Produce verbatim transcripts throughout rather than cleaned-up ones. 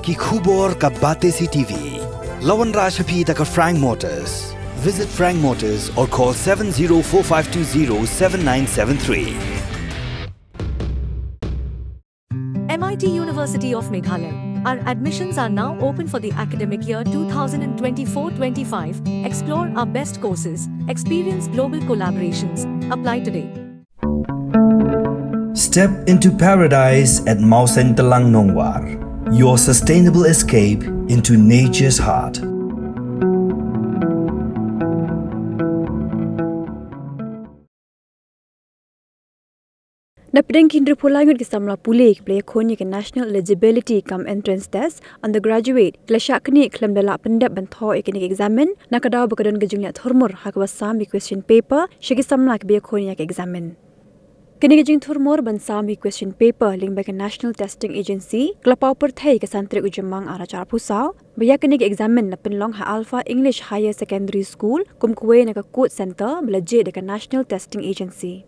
Ki khubor ka Batesi T V. La wanrah sha phi da ka Frank Motors. Visit Frank Motors or call seven zero four five two zero seven nine seven three. M I T University of Meghalaya. Our admissions are now open for the academic year two thousand twenty-four twenty-five. Explore our best courses, experience global collaborations. Apply today. Step into paradise at Mawsyntelang Nongwar, your sustainable escape into nature's heart. Na pdeng ki hynriewphew lai ngut ki samla pule kiba la ïakhun ïa ka National Eligibility cum Entrance Test, undergraduate, ki la shah knieh khlem da lah pyndep ban thoh ïa kane ka eksamin, na ka daw ba ka don ka jingleh thurmur ha kaba sam ïa ki question paper sha ki samla kiba ïakhun ïa ka eksamin. Kane ka jingthurmur ban sam ïa ki question paper lyngba ka National Testing Agency ka la paw pyrthei ïa ka san tarik u Jymmang arhajar arphew saw, ba ïa kane ka eksamin la pynlong ha Alpha English Higher Secondary School kum kawei na ka code centre ba la jied da ka National Testing Agency.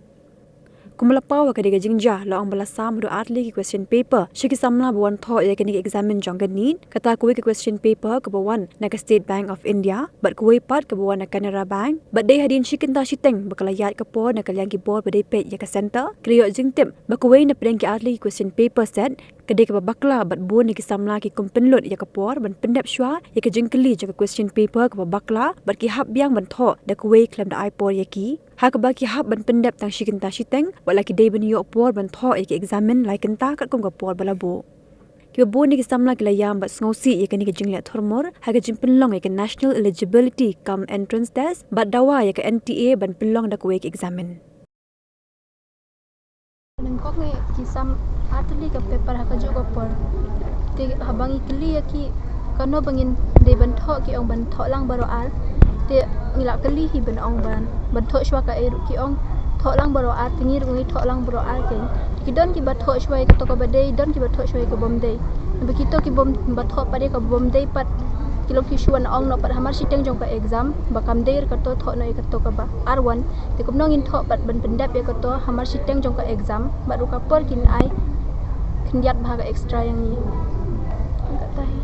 Kumba la paw ha ka dei ka jingjia, la ong ba la sam haduh artylli ki question paper sha ki samla ba wan thoh ïa kane ka eksamin jong ka NEET, kata kawei ka question paper kaba wan na ka State Bank of India bad kawei pat kaba wan na Canara Bank. Bad dei hadien shi kynta shiteng ba ka la ïaid ka por na ka liang ki bor ba dei peit ïa ka centre ki la ïoh jingtip ba kawei na pdeng ki artylli ki question paper set ka dei kaba bakla bad bun na ki samla ki kum pynlut ïa ka por ban pyndep shuwa ïa ka jingkylli jong ka question paper kaba bakla bad ki hap biang ban thoh da kawei khlem da ai por ïa ki. Ha kaba ki hap ban pyndep tang shi kynta shiteng, wat la ki dei ban ïoh por ban thoh ïa ka eksamin lai kynta katkum ka por ba la buh. Kiba bun na ki samla ki la ïam bad sngewsih ïa kane ka jingleh thurmur ha ka jingpynlong ïa ka National Eligibility cum Entrance Test bad dawa ïa ka N T A ban pynlong da kawei ka eksamin. Nyngkong eh ki sam artylli ka paper ha kajuh ka por. Te haba ngi kylli ïa ki kano ba ngin dei ban thoh, ki ong ban thoh lang baroh ar. Te ngi la kylli hi ban ong ban, ban thoh shuwa kaei ruh, ki ong thoh lang baroh ar, te ngi ruh ngi thoh lang baroh ar kein. Te ki don kiba thoh shuwa ïa kato kaba dei, don kiba thoh shuwa ïa ka bym dei. Naba kito ki bym, ba thoh pat ïa ka bym dei pat, ki long ki shu wan ong noh pat hamar shiteng jong ka exam ba kam dei ruh kato, thoh noh ïa kato kaba ar wan. Te kumno ngin thoh pat ban pyndep ïa kato hamar shiteng jong ka exam, bad ruh ka por kin ai khyndiat bha ka extra ïa ngi. Tang kata hi.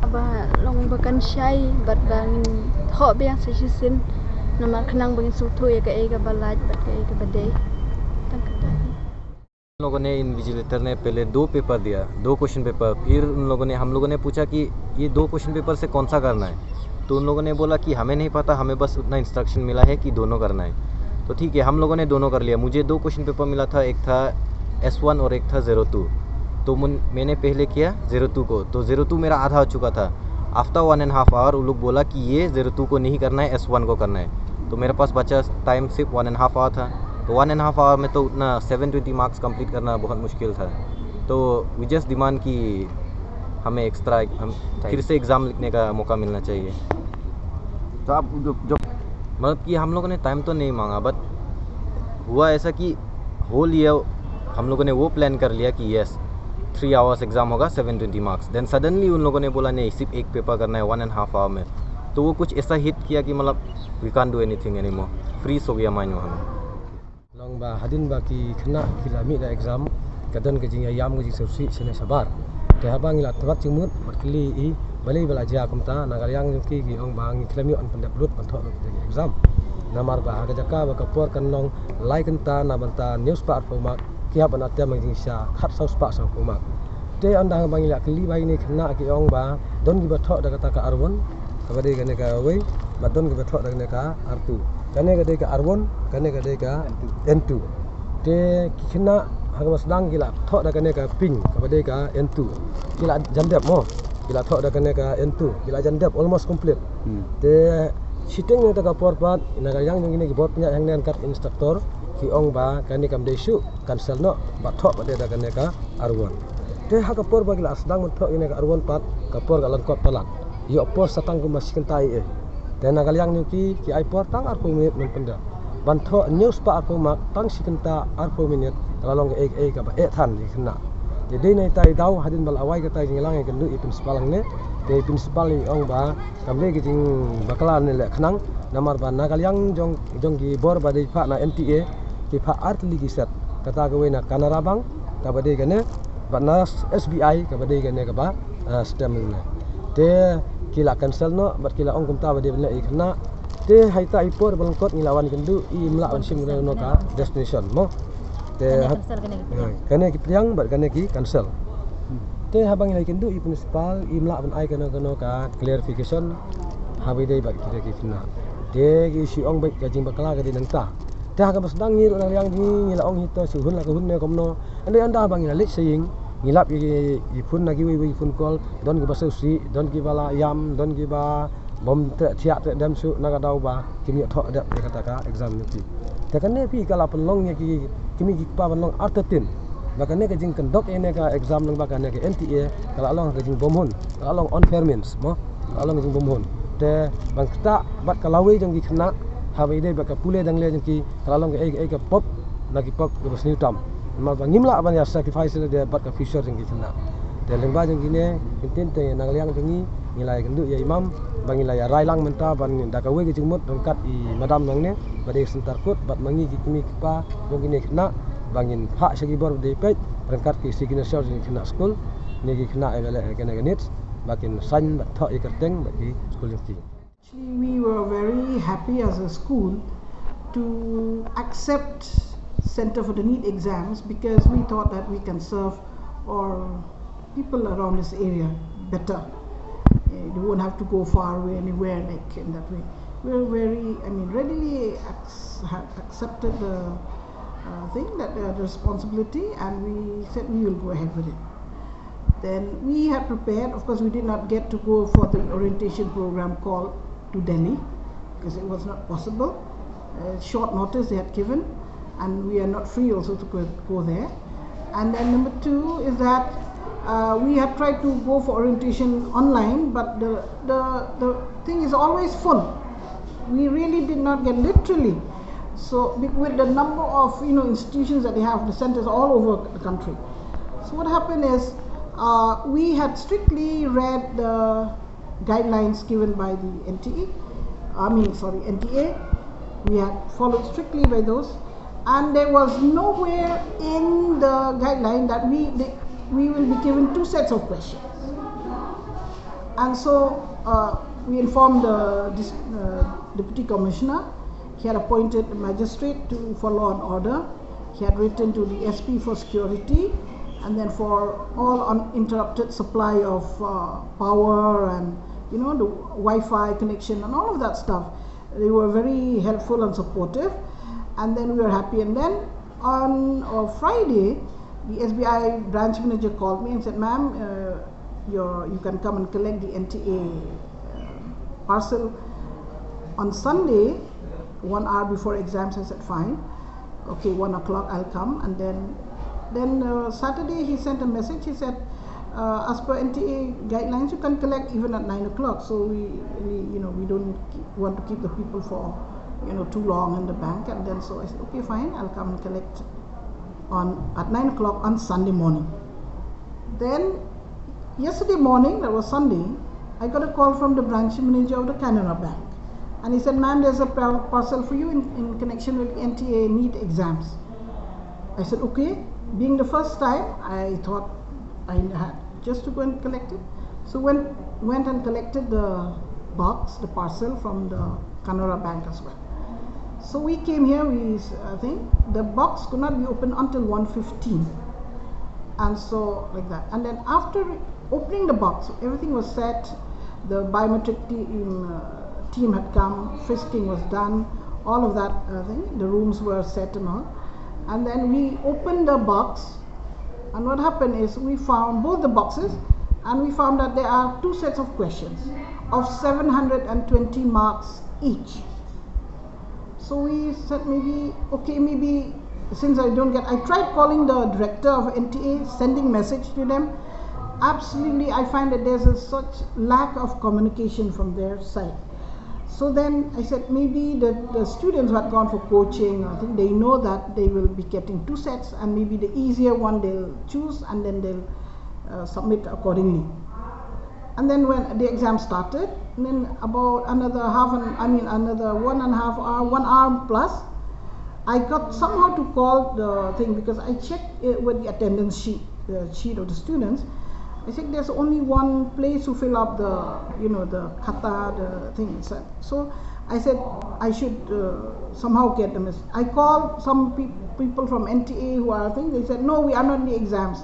Ba long ba kan shai bad ba ngin thoh biang sa shisien, namar khnang ba ngin sngewthuh ïa kaei kaba lait bad kaei kaba dei. Tang kata hi. उन लोगों ने, इन्विजिलेटर ने पहले दो पेपर दिया, दो question paper. फिर उन लोगों ने, हम लोगों ने पूछा कि ये दो क्वेश्चन पेपर से कौन सा करना है, तो उन लोगों ने बोला कि हमें नहीं पता, हमें बस उतना इंस्ट्रक्शन मिला है कि दोनों करना है। तो ठीक है, हम लोगों ने दोनों कर लिया। मुझे दो क्वेश्चन पेपर मिला था, एक था एस वन और एक था ज़ीरो टू। तो मुन-, मैंने पहले किया ज़ीरो टू को, तो ज़ीरो टू मेरा आधा हो चुका था। After one and half hour वो लोग बोला कि ये ज़ीरो टू को नहीं करना है, एस वन को करना है। तो मेरे पास बचा टाइम सिर्फ वन एंड हाफ आवर था। तो वन एंड हाफ आवर में तो उतना सेवन ट्वेंटी मार्क्स कंप्लीट करना बहुत मुश्किल था। तो वी जस्ट डिमांड कि हमें एक्स्ट्रा, हम फिर से एग्ज़ाम लिखने का मौका मिलना चाहिए। तो आप जो, जो मतलब कि हम लोगों ने टाइम तो नहीं मांगा, बट हुआ ऐसा कि होल ईयर हम लोगों ने वो प्लान कर लिया कि यस, थ्री आवर्स एग्ज़ाम होगा, seven twenty marks. Then suddenly उन लोगों ने बोला, "नहीं, सिर्फ एक पेपर करना है वन एंड हाफ आवर में।" तो वो कुछ ऐसा हिट किया कि मतलब, we can't do anything anymore. Freeze हो गया माइंड वहाँ में। Long ba hadien ba ki khynnah ki la mih da exam, ka don ka jingïaïam, ka jingsngewsih shane shabar. Te haba ngi la tbat jingmut bad kylli i balei ba la jia kumta, na ka liang jong ki ki ong ba ngi khlem ïoh ban pyndep lut ban thoh lut ka exam. Namar ba ha ka jaka ba ka por kan long lai kynta na bynta hynñiew spah arphew mark, ki hap ban attempt ha ka jingshisha khatsaw spah sawphew mark. Te ynda haba ngi la kylli ba ine khynnah ki ong ba don kiba thoh da kata ka R one, kaba dei kane kawei, bad don kiba thoh da kane ka R two. Kane ka dei ka R one, kane ka dei ka N two. Te ki khynnah ha kaba sdang ki la thoh da kane ka pink, kaba dei ka N two. Ki la jan dep mo, ki la thoh da kane ka N two, ki la jan dep almost complete. Hmm. Te shiteng na kata ka por pat, na ka liang jong kine ki bor pynïaid hangne kat instructor, ki ong ba kane kam dei shuh, cancel noh, ba thoh pat de da kane ka R one. Te ha ka por ba ki la sdang ban thoh kane ka R one pat, ka por ka lyngkot palat. Ïoh por sa tang kumba shi kynta ei ei. Te na ka liang jong ki, ki ai por tang arphew minit ban pyndep. Ban thoh hynñiew spah arphew mark tang shi kynta arphew minit, ka la long kaei kaei kaba eh than ïa ki khynnah. Te dei na ita i daw hadien ba la wai kata ka jingïalang ïa ka nuh i principal hangne. Te i principal i ong ba kam dei ka jingbakla ne leh khnang, namar ba na ka liang jong, jong ki bor ba dei phah na N T A, ki phah ar tylli ki set. Kata kawei na Canara Bank, kaba dei kane, Bad na S B I kaba dei kane kaba, eh, stem ne. Te ki la cancel noh, bad ki la ong kumta ba dei ban leh ïa ki khynnah. Te ha ita i por ba lyngkot ngi la wan kynduh, im lah ban shim kano kano ka destination mo. Te kane ha-, cancel, kane ki pdiang. Ha, kane ki pdiang bad kane ki cancel. Te haba ngi la kynduh i principal, im lah ban ai kano kano ka clarification haba ïadei bad kita ki khynnah. Te ki shu ong bad ka jingbakla ka dei nangta. Te ha kaba sdang ngi ruh na liang jong ngi, ngi la ong hi to shu hun la ka hun ne kumno. Hynrei ynda ba ngi la leit sha ïing, ngi lap ïa ki, ïa ki phone na kiwei kiwei ki phone call, don kiba sngewsih, don kiba la ïam, don kiba bym treh thiah treh dem shuh na ka daw ba kim ïoh thoh dep ïa kata ka exam jong ki. Te kane phi ka la pynlong ïa ki kmie ki kpa ban long artatien ba kane ka jingkyndok ïa kane ka exam lyngba kane ka N T A ka la long ka jingbymhun, ka la long unfair means mo, ka la long ka jingbymhun. Te ban ktah bad ka lawei jong ki khynnah haba ïadei bad ka pule dangle jong ki, ka la long kaei kaei ka pop na ki pop kiba sniew tam. Namar ba ngim lah ban ïa sacrifice lade bad ka future jong ki khynnah. Te lyngba jong kine ki ktien te na ka liang jong ngi, ngi la ïakynduh ïa i mam ba ngi la ïa rai lang mynta ban da kawei ka jingmut ryngkat i madam nangne ba dei center court bad ma ngi ki kmie ki kpa jong kine ki khynnah ba ngin phah sha ki bor ba dei peit ryngkat ki signature jong ki khynnah skul, ne ki khynnah ïa ba leh ïa kane ka NEET ba kin sign bad thoh ïa ka kyrteng bad ki skul jong ki. Actually, we were very happy as a school to accept Center for the NEET exams because we thought that we can serve our people around this area better. Eh, they won't have to go far away anywhere like in that way. We were very, I mean, readily ac-, ha-, accepted the uh, thing, that uh, the responsibility, and we said we will go ahead with it. Then we had prepared, of course, we did not get to go for the orientation program call to Delhi because it was not possible. Uh, short notice they had given, and we are not free also to go, go there. And then number two is that uh, we had tried to go for orientation online, but the, the, the thing is always full. We really did not get, literally. So be-, with the number of, you know, institutions that they have, the centers all over the country. So what happened is, uh, we had strictly read the guidelines given by the N T A, I mean, sorry, N T A. We had followed strictly by those, and there was nowhere in the guideline that we, they, we will be given two sets of questions. And so uh, we informed the dis-, uh, deputy commissioner. He had appointed a magistrate to, for law and order. He had written to the S P for security, and then for all uninterrupted supply of uh, power and, you know, the Wi-Fi connection and all of that stuff. They were very helpful and supportive, and then we were happy. And then on uh, Friday, the S B I branch manager called me and said, "Ma'am, uh, you're, you can come and collect the N T A uh, parcel on Sunday, one hour before exams." I said, "Fine." "Okay, one o'clock, I'll come." And then, then uh, Saturday he sent a message. He said, uh, "As per N T A guidelines, you can collect even at nine o'clock." So we, we, you know, we don't keep, want to keep the people for, you know, too long in the bank. And then so I said, "Okay, fine, I'll come and collect on at nine o'clock on Sunday morning." Then yesterday morning, that was Sunday, I got a call from the branch manager of the Canara Bank. And he said, "Ma'am, there's a par-, parcel for you in, in connection with N T A NEET exams." I said, "Okay." Being the first time, I thought I had just to go and collect it. So went, went and collected the box, the parcel from the Canara Bank as well. So we came here, we, I think the box could not be opened until one fifteen. And so, like that. And then after opening the box, everything was set. The biometric team, uh, team had come, frisking was done, all of that, uh, thing. The rooms were set and all. And then we opened the box, and what happened is we found both the boxes, and we found that there are two sets of questions of seven hundred and twenty marks each. So we said, "Maybe, okay, maybe since I don't get," I tried calling the director of N T A, sending message to them. Absolutely, I find that there's a such lack of communication from their side. So then I said, "Maybe the, the students who had gone for coaching, I think they know that they will be getting two sets, and maybe the easier one they'll choose, and then they'll uh, submit accordingly." And then when the exam started, and then about another half an, I mean, another one and a half hour, one hour plus, I got somehow to call the thing because I checked it with the attendance sheet. the sheet of the students, I said, "There's only one place to fill up the, you know, the khata, the thing." So I said, "I should uh, somehow get them." I called some pe- people from N T A who are thing. They said, "No, we are not in the exams.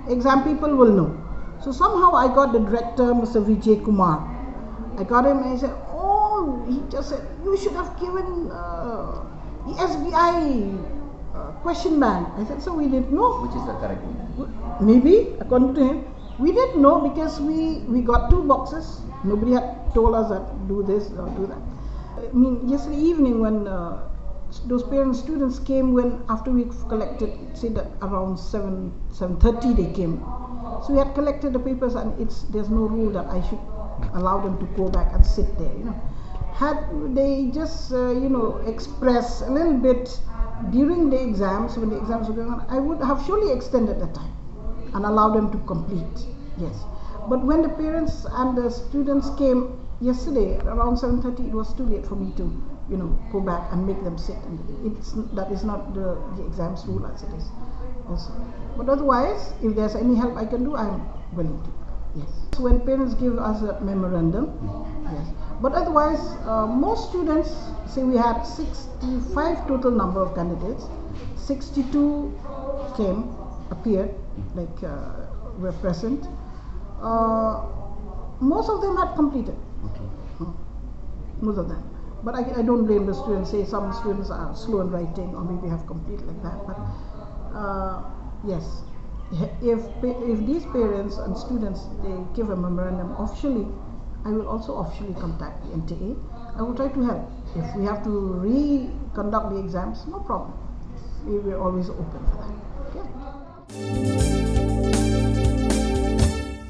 Exam people will know." So somehow I got the director, Mister Vijay Kumar. I got him and he said, "Oh," he just said, "you should have given uh, the S B I uh, question bank." I said, "So we didn't know." Which is the correct one. Maybe, according to him, we didn't know because we, we got two boxes. Nobody had told us that do this or do that. I mean, yesterday evening when uh, those parents, students came, when after we collected, say that around seven, seven thirty they came. So we had collected the papers, and it's, there's no rule that I should allow them to go back and sit there, you know. Had they just, uh, you know, expressed a little bit during the exams, when the exams were going on, I would have surely extended the time and allow them to complete. Yes. But when the parents and the students came yesterday at around seven thirty, it was too late for me to, you know, go back and make them sit. And it's, that is not the, the exams rule as it is also. But otherwise, if there's any help I can do, I'm willing to. Yes. So when parents give us a memorandum, yes. But otherwise, uh, most students, say we had sixty-five total number of candidates, sixty-two came, appeared, like uh, were present. Uh, most of them had completed. Most of them. But I, I don't blame the students. Say some students are slow in writing or maybe have complete like that. But uh, yes, if if these parents and students, they give a memorandum officially, I will also officially contact the N T A. I will try to help. If we have to reconduct the exams, no problem. We were always open for that. Okay.